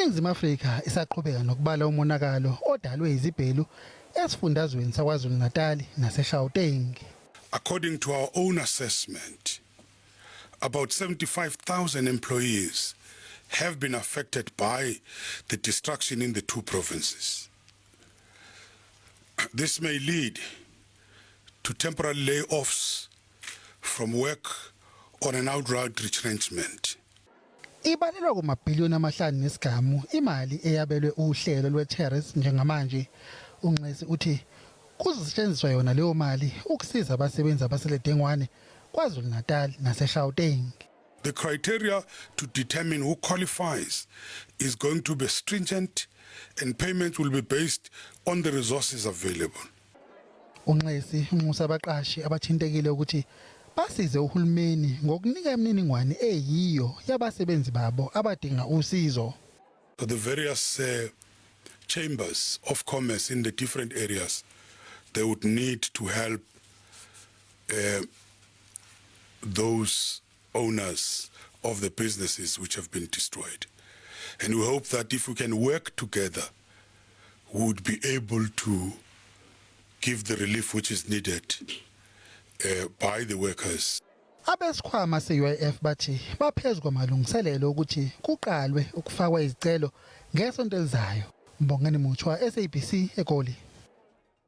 INingizimu Afrika isaqhubeka nokubala umonakalo odalwe izibhelu esifundazweni saKwaZulu-Natal naseGauteng. According to our own assessment, about 75,000 employees have been affected by the destruction in the two provinces. This may lead to temporary layoffs from work or an outright retrenchment. Ibalelwa kumabhiliyoni 5.5 imali eyabelwe uhlelo lweTERS njengamanje. UNxesi uthi kuzosetshenziswa yona leyo mali ukusiza abasebenzi abasele dengwane KwaZulu-Natal naseGauteng. The criteria to determine who qualifies is going to be stringent and payments will be based on the resources available. UNxesi unxusa abaqashi abathintekile ukuthi basize uhulumeni ngokunika imininingwane eyiyo yabasebenzi babo abadinga usizo. So the various chambers of commerce in the different areas, they would need to help those owners of the businesses which have been destroyed. And we hope that if we can work together, we would be able to give the relief which is needed by the workers. Abesikhwama se-UIF bathi baphezu kwamalungiselelo ukuthi kuqalwe ukufakwa izicelo ngesonto elizayo. Mbongeni Muthwa, SABC, eGoli.